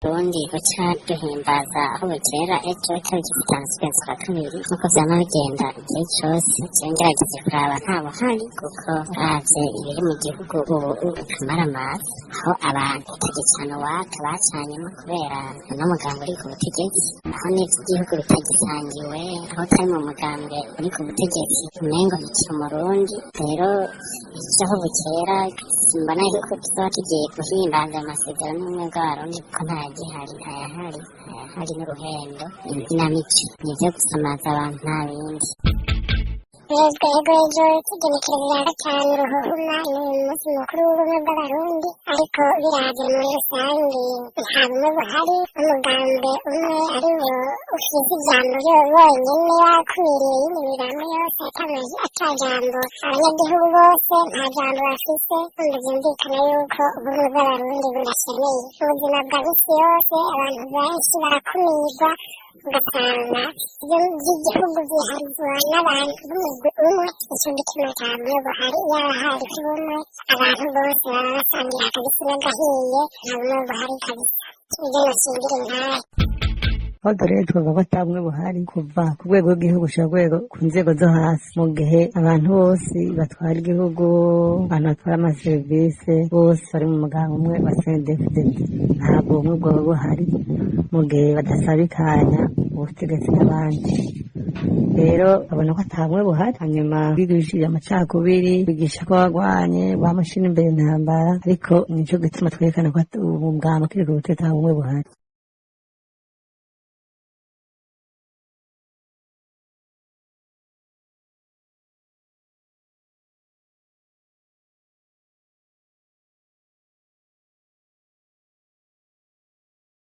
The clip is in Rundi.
Burundi buca duhimbaza aho bukera ejo itariki 5 z'ukwezi kwa kabiri, nk'uko vyama bigenda igihe cose. Jewe ngerageje kuraba nta buhari, kuko uravye ibiri mu gihugu ubu akamaramaza, aho abantu batagicana uwaka bacanyemo kubera n'umugambwe uri ku butegetsi, aho n'ivy'igihugu bitagisangiwe, aho utari mu mugambwe uri ku butegetsi umengo ntukiri Umurundi. Rero ejo aho bukera simbona yuko tuzoba tugiye guhimbaza amasezerano y'ubumwe bw'Abarundi, kuko ntayagihari, ntayahari, ntayahari n'uruhendo, inkinamico nivyo gusamaza abantu, nta bindi. Yego yego, ejo tugenekerezo rya 5 Ruhuhuma ni umunsi mukuru w'ubumwe bw'Abarundi, ariko biravye muri rusange nta bumwe buhari. Umugambwe umwe ari wo ufise ijambo wonyene, wakumiriye iyindi migambo yose, ata jambo. Abanyagihugu bose nta jambo bafise. Umva, vyumvikana yuko ubumwe bw'Abarundi budashemeye. Ubuzima bwa misi yose abantu benshi barakumirwa, ugasanga ivyo vy'igihugu vyiharizwa n'abantu b'umugwi umwe. Nico gituma ata bumwe buhari. Iyaba hari ubumwe, abantu bose baba basangira akabisi n'agahiye. Nta bumwe buhari kabisa, nivyo noshingira intahe. Aho dore twavuga ko ata bumwe buhari kuva ku rwego rw'igihugu gushika rwego ku nzego zo hasi, mu gihe abantu bose batwara igihugu, abantu batwara amaserivisi bose bari mu mugambwe umwe wa CNDD-FDD. Ntabwo ubumwe bwoba buhari mu gihe badasabikanya ubutegetsi n'abandi. Rero babona ko ata bumwe buhari. Hanyuma bigishije amacakubiri, bigisha ko bagwanye bamushira imbere intambara, ariko nico gituma twerekana ko umugambi ukiri ku butegetsi ata bumwe buhari.